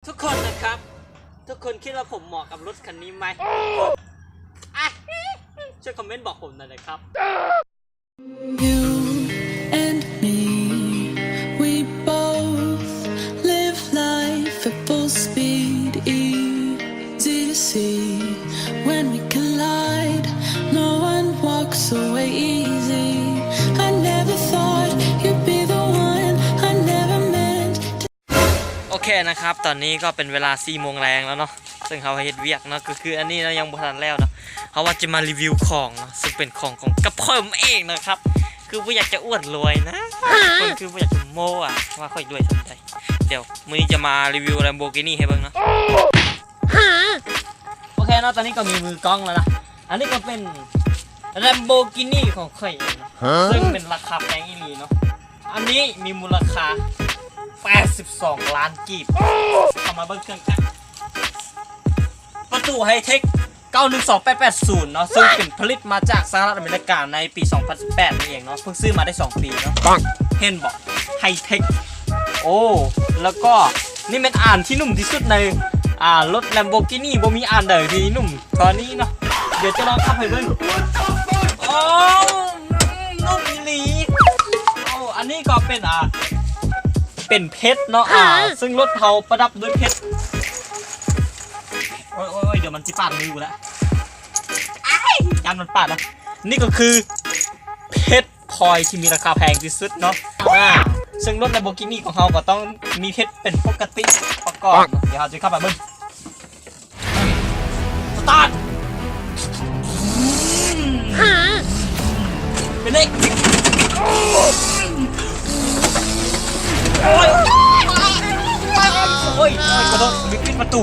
ທຸກຄົນນະຄັບ ທຸກຄົນຄິດວ່າຜົມເໝາະກັບລົດຄັນນີ້ໄໝ? ອ່ະ ຊ່ວຍຄອມເມັນບອກຜົມໜ່ອຍນະຄັບ. You and me, we both live life at full speed. Easy to see when we collide. No one walks away easy. I never thought you'd be the one. I never meant to. ໂອເຄນະຄັບ ຕອນນີ້ກໍເປັນເວລາສີ່ໂມງແລງແລ້ວເນາະ ເຊິ່ງເຮົາເຮັດວຽກເນາະ ກໍຄືອັນນີ້ເນາະ ຍັງບໍ່ທັນແລ້ວເນາະ. ເຮົາວ່າຈະມາຣີວິວຂອງເນາະ ເຊິ່ງເປັນຂອງ ຂອງກັບຂ້ອຍເອງນະຄັບ. ຄືບໍ່ຢາກຈະອວດລວຍນະ ຄົນ ຄືບໍ່ຢາກຈະໂມ້ອະ ວ່າຂ້ອຍລວຍສ່ຳໃດ. ດຽວມື້ນີ້ຈະມາຣີວິວ Lamborghini ໃຫ້ເບິ່ງເນາະ. ໂອເຄເນາະ ຕອນນີ້ກໍມີມືກ້ອງແລ້ວນະ. ອັນນີ້ກໍເປັນ Lamborghini ຂອງຂ້ອຍເອງເນາະ ເຊິ່ງເປັນລາຄາແພງອີ່ຫຼີເນາະ. ອັນນີ້ມີມູນລະຄ່າແປດສິບສອງລ້ານກີບ. ເຂົ້າມາເບິ່ງເຄື່ອງຈັກ ປະຕູໄຮເທັກ ເກົ້າໜຶ່ງສອງແປດແປດສູນເນາະ ເຊິ່ງເປັນຜະລິດມາຈາກສະຫະລັດອາເມລິກາໃນປີສອງພັນສິບແປດນີ້ເອງເນາະ. ເພິ່ງຊື້ມາໄດ້ສອງປີເນາະ. ເຫັນບໍ່ ໄຮເທັກ. ໂອ້ ແລ້ວກໍນີ້ແມ່ນອານທີ່ນຸ້ມທີ່ສຸດໃນ ອ່າ ລົດ Lamborghini ບໍ່ມີອານໃດທີ່ນຸ້ມເທົ່ານີ້ເນາະ. ດຽວຈະລອງຂັບໃຫ້ເບິ່ງ. ໂອ້ ນຸ້ມອີ່ຫຼີ. ໂອ້ ອັນນີ້ກໍເປັນ ອ່າ ເປັນເພັດເນາະ ອ່າ ເຊິ່ງລົດເຮົາປະດັບດ້ວຍເພັດ. ໂອ້ຍ ໂອ້ຍ ໂອ້ຍ ດຽວມັນຊິປາດມືກູແລ້ວ ອ້າຍ ຢ້ານມັນປາດນະ. ນີ້ກໍຄືເພັດພອຍທີ່ມີລາຄາແພງທີ່ສຸດເນາະ ອ່າ ເຊິ່ງລົດ Lamborghini ຂອງເຮົາກໍຕ້ອງມີເພັດເປັນປົກກະຕິປະກອບເນາະ. ດຽວເຮົາຈະຂັບໄປເບິ່ງ. ສະຕາດ ເປັນເອງ. ໂອ້ຍ ໂອ້ຍ ໂອ້ຍ ຂໍໂທດ ລືມປິດປະຕູ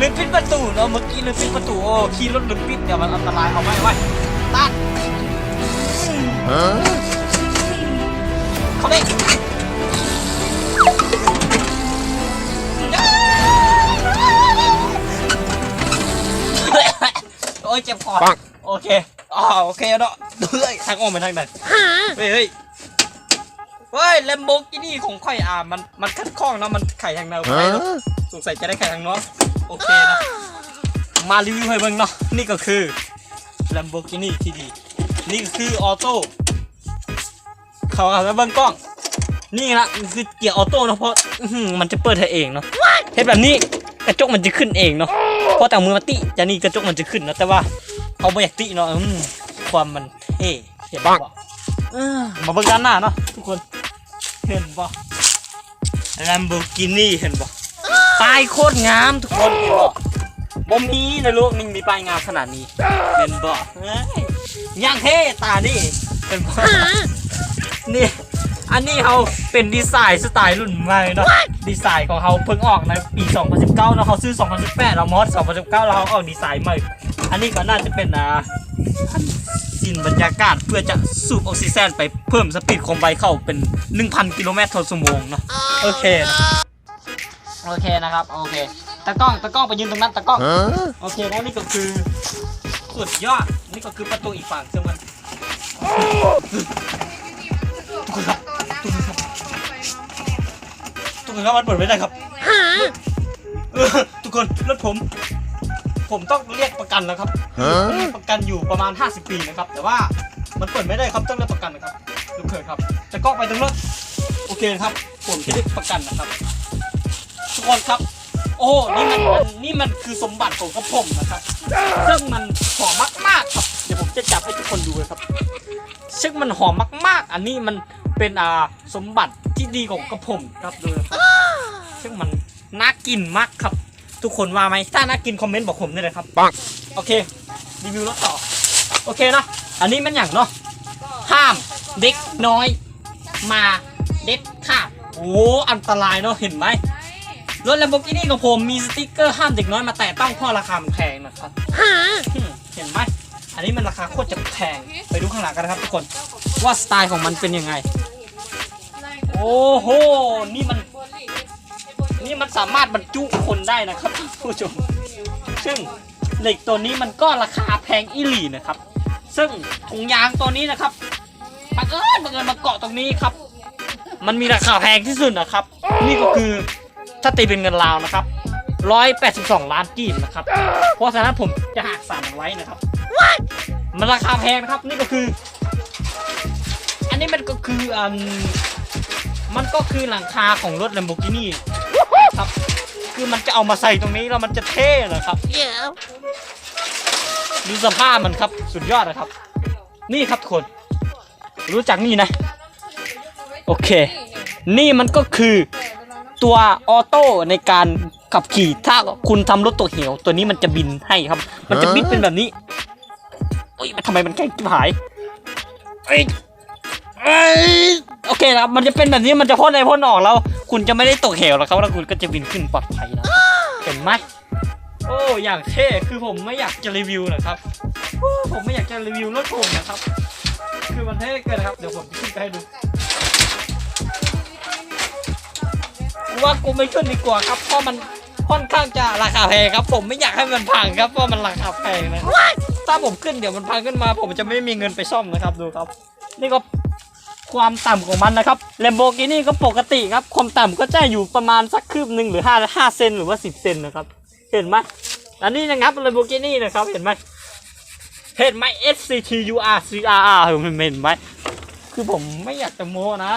ລືມປິດປະຕູເນາະ ເມື່ອກີ້ລືມປິດປະຕູ. ໂອ້ ຂີ່ລົດລືມປິດ ດຽວມັນອັນຕະລາຍ. ເອົາໄວ້ ເອົາໄວ້ ຕັດ ເຂົ້າໄປ. ໂອ້ຍ ເຈັບຄໍ. ໂອເຄ ອ່າ ໂອເຄເນາະ. ເຮີ້ຍ ທາງອອກໄປທາງໃດ? ເຮີ້ຍ ເຮີ້ຍ ເຮີ້ຍ Lamborghini ຂອງຂ້ອຍ ອ່າ ມັນ ມັນຂັດຂ້ອງເນາະ ມັນໄຂທາງໃນບໍ່ໄດ້ເນາະ ສົງໄສຈະໄດ້ໄຂທາງນອກ. ໂອເຄເນາະ ມາຣີວິວໃຫ້ເບິ່ງເນາະ. ນີ້ກໍຄື Lamborghini ທີ່ດີ ນີ້ກໍຄືອໍໂຕ້ ເຂົ້າມາເບິ່ງກ້ອງ. ນີ້ລະ ຄືເກຍອໍໂຕ້ເນາະ ເພາະ ອືຫື ມັນຈະເປີດໃຫ້ເອງເນາະ. ເຮັດແບບນີ້ ກະຈົກມັນຈະຂຶ້ນເອງເນາະ. ພໍແຕ່ເອົາມືມາຕິ ຈາກນີ້ກະຈົກມັນຈະຂຶ້ນເນາະ ແຕ່ວ່າເຮົາບໍ່ຢາກຕິເນາະ. ອື ຄວາມມັນເທ່ ເຫັນບໍ່? ເອີ ມາເບິ່ງດ້ານໜ້າເນາະທຸກຄົນ ເຫັນບໍ່? Lamborghini ເຫັນບໍ່? ປ້າຍໂຄດງາມທຸກຄົນ ເຫັນບໍ່? ບໍ່ມີໃນໂລກນີ້ມີປ້າຍງາມຂະໜາດນີ້ ແມ່ນບໍ່? ເອີຍ ຢ່າງເທ່ຕານີ້ ເຫັນບໍ່? ນີ້ ອັນນີ້ເຮົາເປັນດີໄຊນ໌ສະໄຕລຸ້ນໃໝ່ເນາະ ດີໄຊນ໌ຂອງເຮົາເພິ່ງອອກໃນປີສອງພັນສິບເກົ້າເນາະ. ເຮົາຊື້ສອງພັນສິບແປດ ເຮົາມາຮອດສອງພັນສິບເກົ້າ ແລ້ວເຮົາອອກດີໄຊນ໌ໃໝ່. ອັນນີ້ກໍໜ້າຈະເປັນ ອ່າ ອັນ ຊິນບັນຍາກາດ ເພື່ອຈະສູບອອກຊີເຈນໄປເພີ່ມສະປີດຄວາມໄວເຂົ້າເປັນໜຶ່ງພັນກິໂລແມັດຕໍ່ຊົ່ວໂມງເນາະ. ໂອເຄ ໂອເຄນະຄັບ ໂອເຄ ຕາກ້ອງ ຕາກ້ອງໄປຢືນຕົງນັ້ນ ຕາກ້ອງ. ໂອເຄ ແລ້ວນີ້ກໍຄືສຸດຍອດ ນີ້ກໍຄືປະຕູອີກຝັ່ງ ເຊິ່ງມັນ ທຸກຄົນຄັບ ທຸກຄົນຄັບ ທຸກຄົນຄັບ ມັນເປີດໄວ້ໄດ້ຄັບ. ເອີ ທຸກຄົນ ລົດຜົມ ຜົມຕ້ອງລຽກປະກັນແລ້ວຄັບ. ປະກັນຢູ່ປະມານຫ້າສິບປີນະຄັບ ແຕ່ວ່າມັນເປີດໄມ່ໄດ້ຄັບ ຕ້ອງລຽກປະກັນນະຄັບ. ລູກເຂີຍຄັບ ຕາກ້ອງໄປຕົງລົດ. ໂອເຄນະຄັບ ຜົມຈະລຽກປະກັນນະຄັບ ທຸກຄົນຄັບ. ໂອ້ ນີ້ມັນ ນີ້ມັນຄືສົມບັດຂອງກະຜົມນະຄັບ ເຊິ່ງມັນຫອມມາກໆຄັບ. ດຽວຜົມຈະຈັບໃຫ້ທຸກຄົນດູນະຄັບ ເຊິ່ງມັນຫອມມາກໆ. ອັນນີ້ມັນເປັນ ອ່າ ສົມບັດທີ່ດີຂອງກະຜົມຄັບ ດູນະຄັບ ເຊິ່ງມັນໜ້າກິນມາກຄັບ. ທຸກຄົນວ່າໄໝ? ຖ້າໜ້າກິນຄອມເມັນບອກຜົມໄດ້ເລີຍຄັບ. ໂອເຄ ຣີວິວລົດຕໍ່. ໂອເຄເນາະ ອັນນີ້ແມ່ນຫຍັງເນາະ? ຫ້າມເດັກນ້ອຍມາເດັດຂາດ. ໂອ້ ອັນຕະລາຍເນາະ ເຫັນໄໝ? ລົດ Lamborghini ຂອງຜົມມີສະຕິກເກີຫ້າມເດັກນ້ອຍມາແຕະຕ້ອງ ເພາະລາຄາມັນແພງນະຄັບ. ເຫັນໄໝ? ອັນນີ້ມັນລາຄາໂຄດຈະແພງ. ໄປດູຂ້າງຫຼັງກັນນະຄັບທຸກຄົນ ວ່າສະໄຕຂອງມັນເປັນຍັງໄງ. ໂອ້ໂຫ ນີ້ມັນ ນີ້ມັນສາມາດບັນຈຸຄົນໄດ້ນະຄັບທ່ານຜູ້ຊົມ. ເຊິ່ງເຫຼັກໂຕນີ້ມັນກໍລາຄາແພງອີ່ຫຼີນະຄັບ. ເຊິ່ງຖົງຢາງໂຕນີ້ນະຄັບ ບັງເອີນ ບັງເອີນມາເກາະຕົງນີ້ຄັບ ມັນມີລາຄາແພງທີ່ສຸດນະຄັບ. ນີ້ກໍຄື ຖ້າຕີເປັນເງິນລາວນະຄັບ ຮ້ອຍແປດສິບສອງລ້ານກີບນະຄັບ. ເພາະສະນັ້ນ ຜົມຈະຫາກສານມັນໄວ້ນະຄັບ. ມັນລາຄາແພງນະຄັບ. ນີ້ກໍຄື ອັນນີ້ມັນກໍຄື ອັນ ມັນກໍຄືຫຼັງຄາຂອງລົດ Lamborghini ຄັບ. ຄືມັນຈະເອົາມາໃສ່ຕົງນີ້ ແລ້ວມັນຈະເທ່ນະຄັບ. ດູສະພາບມັນຄັບ ສຸດຍອດນະຄັບ. ນີ້ຄັບທຸກຄົນ ຮູ້ຈັກນີ້ນະ. ໂອເຄ ນີ້ມັນກໍຄືຕົວອອໂຕ້ໃນການຂັບຂີ່. ຖ້າຄຸນທຳລົດຕົກເຫວ ຕົວນີ້ມັນຈະບິນໃຫ້ຄັບ. ມັນຈະບິນເປັນແບບນີ້. ໂອ້ຍ ທຳໄມມັນແຂງຈິບຫາຍ? ເອີຍ ເອີຍ ໂອເຄນະຄັບ ມັນຈະເປັນແບບນີ້ ມັນຈະພົ້ນໄອພົ້ນອອກ ແລ້ວຄຸນຈະໄມ່ໄດ້ຕົກເຫວນະຄັບ ແລ້ວຄຸນກໍຈະບິນຂຶ້ນປອດໄພນະ. ເຫັນໄໝ? ໂອ້ ຢ່າງເທ່. ຄືຜົມໄມ່ຢາກຈະຣີວິວນະຄັບ. ໂອ້ ຜົມໄມ່ຢາກຈະຣີວິວລົດຜົມນະຄັບ. ຄືມັນເທ່ເກີນນະຄັບ. ດຽວຜົມຈະຂຶ້ນໄປໃຫ້ດູ. ກູວ່າກູໄມ່ຂຶ້ນດີກວ່າຄັບ ເພາະມັນຄ່ອນຂ້າງຈະລາຄາແພງຄັບ. ຜົມໄມ່ຢາກໃຫ້ມັນພັງຄັບ ເພາະມັນລາຄາແພງນະ. ຖ້າຜົມຂຶ້ນ ດຽວມັນພັງຂຶ້ນມາ ຜົມຈະໄມ່ມີເງິນໄປສ້ອມນະຄັບ. ດູຄັບ ນີ້ກໍຄວາມຕ່ຳຂອງມັນນະຄັບ. Lamborghini ກໍປົກກະຕິຄັບ ຄວາມຕ່ຳກໍຈະຢູ່ປະມານສັກຄືບໜຶ່ງ ຫຼື ຫ້າ ຫ້າເຊັນ ຫຼືວ່າສິບເຊັນນະຄັບ. ເຫັນໄໝ? ອັນນີ້ນະຄັບ Lamborghini ນະຄັບ. ເຫັນໄໝ? ເຫັນໄໝ? ເອັສຊີທີຢູອາ ຊີອາອາ ເຫັນໄໝ? ຄືຜົມໄມ່ຢາກຈະໂມ້ນະ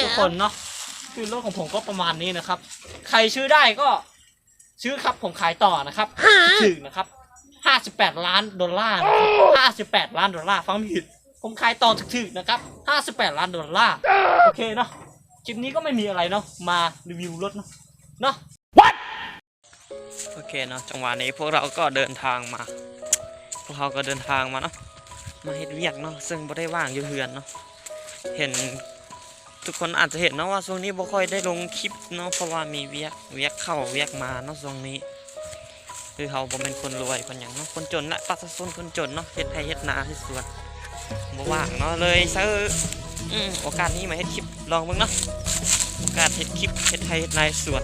ທຸກຄົນເນາະ. ຄືລົດຂອງຜົມກໍປະມານນີ້ນະຄັບ. ໃຄຊື້ໄດ້ກໍຊື້ຄັບ ຜົມຂາຍຕໍ່ນະຄັບ. ຫາ? ຖືກນະຄັບ ຫ້າສິບແປດລ້ານໂດລານະຄັບ. ຫ້າສິບແປດລ້ານໂດລາ ຟັງບໍ່ຜິດ. ຜົມຂາຍຕໍ່ຖືກໆນະຄັບ ຫ້າສິບແປດລ້ານໂດລາ. ໂອເຄເນາະ ຄລິບນີ້ກໍໄມ່ມີອະໄລເນາະ ມາຣີວິວລົດເນາະ ເນາະ. ໂອເຄເນາະ ຈັງຫວະນີ້ພວກເຮົາກໍເດີນທາງມາ ພວກເຮົາກໍເດີນທາງມາເນາະ ມາເຮັດວຽກເນາະ ເຊິ່ງບໍ່ໄດ້ວ່າງຢູ່ເຮືອນເນາະ. ເຫັນ ທຸກຄົນອາດຈະເຫັນເນາະວ່າຊ່ວງນີ້ບໍ່ຄ່ອຍໄດ້ລົງຄລິບເນາະ ເພາະວ່າມີວຽກ ວຽກເຂົ້າວຽກມາເນາະຊ່ວງນີ້. ຄືເຮົາບໍ່ແມ່ນຄົນລວຍຄົນຫຍັງເນາະ ຄົນຈົນແຫຼະ ປະຊາຊົນຄົນຈົນເນາະ ເຮັດໄຮ່ເຮັດນາເຮັດສວນ ບໍ່ວ່າງເນາະ ເລີຍໃຊ້ ອືມ ໂອກາດນີ້ມາເຮັດຄລິບລອງເບິ່ງເນາະ. ໂອກາດເຮັດຄລິບເຮັດໄຮ່ເຮັດນາເຮັດສວນ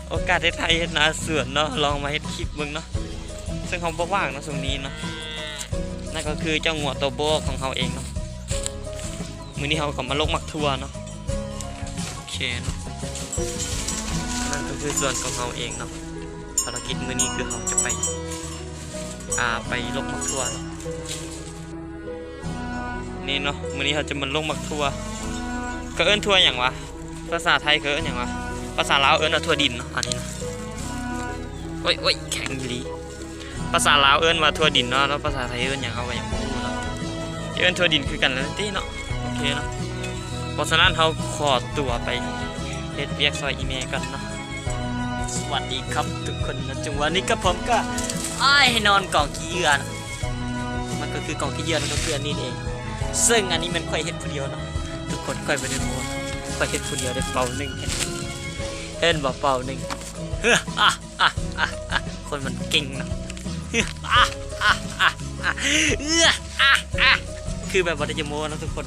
ໂອກາດເຮັດໄຮ່ເຮັດນາເຮັດສວນເນາະ ລອງມາເຮັດຄລິບເບິ່ງເນາະ ເຊິ່ງເຮົາບໍ່ວ່າງເນາະຊ່ວງນີ້ເນາະ. ນັ້ນກໍຄືເຈົ້າງົວໂຕໂບ້ຂອງເຮົາເອງເນາະ. ມື້ນີ້ເຮົາກໍມາລົກໝາກຖົ່ວເນາະ. ໂອເຄເນາະ ນັ້ນກໍຄືສວນຂອງເຮົາເອງເນາະ. ພາລະກິດມື້ນີ້ຄືເຮົາຈະໄປ ອ່າ ໄປລົກໝາກຖົ່ວເນາະ. ນີ້ເນາະ ມື້ນີ້ເຮົາຈະມາລົກໝາກຖົ່ວ. ເຂົາເອີ້ນຖົ່ວຫຍັງວະ? ພາສາໄທເຂົາເອີ້ນຫຍັງວະ? ພາສາລາວເອີ້ນວ່າຖົ່ວດິນເນາະ ອັນນີ້ນະ. ໂອ້ຍ ໂອ້ຍ ແຂງອີ່ຫຼີ. ພາສາລາວເອີ້ນວ່າຖົ່ວດິນເນາະ ແລ້ວພາສາໄທເອີ້ນຫຍັງ ເຮົາກໍຍັງບໍ່ຮູ້ເນາະ. ເອີ້ນຖົ່ວດິນຄືກັນແຫຼະຕິເນາະ. ໂອເຄເນາະ ເພາະສະນັ້ນເຮົາຂໍຕົວໄປເຮັດວຽກຊ່ອຍອີ່ແມ່ກ່ອນເນາະ. ສະຫວັດດີຄັບທຸກຄົນເນາະ ຈັງຫວະນີ້ກັບຜົມກໍອ້າຍໃຫ້ນອນກອງຂີ້ເຫຍື້ອນະ. ມັນກໍຄືກອງຂີ້ເຫຍື້ອນະ ກໍຄືອັນນີ້ເອງ. ເຊິ່ງອັນນີ້ແມ່ນຂ້ອຍເຮັດຜູ້ດຽວເນາະ ທຸກຄົນ. ຂ້ອຍບໍ່ໄດ້ໂມ້ ຂ້ອຍເຮັດຜູ້ດຽວໄດ້ເປົາໜຶ່ງ. ເຫັນບໍ່ ເປົາໜຶ່ງ. ອາ ອາ ອາ ອາ ຄົນມັນເກັ່ງເນາະ. ອາ ອາ ອາ ອາ ອາ ອາ ຄືແບບບໍ່ໄດ້ຈະໂມ້ເນາະທຸກຄົນ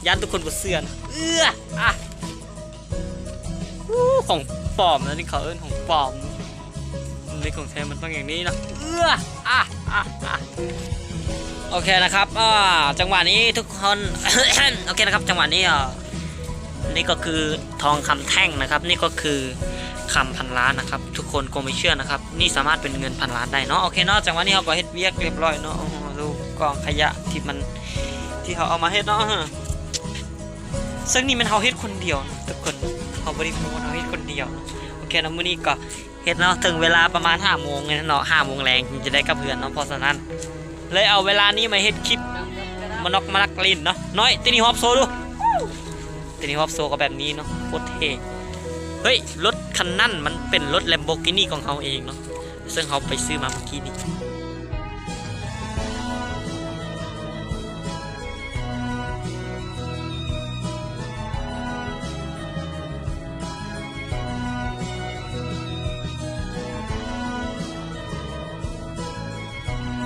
ຢ້ານທຸກຄົນບໍ່ເຊື່ອເນາະ. ອາ ອາ ຂອງປອມນະ ນີ້ເຂົາເອີ້ນຂອງປອມ. ໃນຂອງແທ້ມັນຕ້ອງຢ່າງນີ້ເນາະ. ອາ ອາ ອາ ອາ ໂອເຄນະຄັບ ອາ ຈັງຫວະນີ້ທຸກຄົນ ໂອເຄນະຄັບ ຈັງຫວະນີ້ ອາ ນີ້ກໍຄືທອງຄຳແທ່ງນະຄັບ ນີ້ກໍຄືຄຳພັນລ້ານນະຄັບ. ທຸກຄົນຄົງໄມ່ເຊື່ອນະຄັບ ນີ້ສາມາດເປັນເງິນພັນລ້ານໄດ້ເນາະ. ໂອເຄເນາະ ຈັງຫວະນີ້ເຮົາກໍເຮັດວຽກຮຽບຮ້ອຍເນາະ. ໂອ້ໂຫ ກອງຂະຫຍະທີ່ມັນ ທີ່ເຮົາເອົາມາເຮັດເນາະ. ເຊິ່ງນີ້ແມ່ນເຮົາເຮັດຄົນດຽວນະທຸກຄົນ ເຮົາບໍ່ໄດ້ໂມ້ ເຮົາເຮັດຄົນດຽວ. ໂອເຄເນາະ ມື້ນີ້ກໍ ເຮັດເນາະ ເຖິງເວລາປະມານຫ້າໂມງແລ້ວເນາະ ຫ້າໂມງແລງຈຶ່ງຈະໄດ້ກັບເຮືອນເນາະ. ເພາະສະນັ້ນ ເລີຍເອົາເວລານີ້ມາເຮັດຄລິບມານອກມານັກຫຼິ້ນເນາະ. ນ້ອຍ ຕີນີ້ຮອບໂຊດູ ຕີນີ້ຮອບໂຊກໍແບບນີ້ເນາະ ໂຄດເທ່. ເຮີ້ຍ ລົດຄັນນັ້ນມັນເປັນລົດ Lamborghini ຂອງເຮົາເອງເນາະ ເຊິ່ງເຮົາໄປຊື້ມາເມື່ອກີ້ນີ້.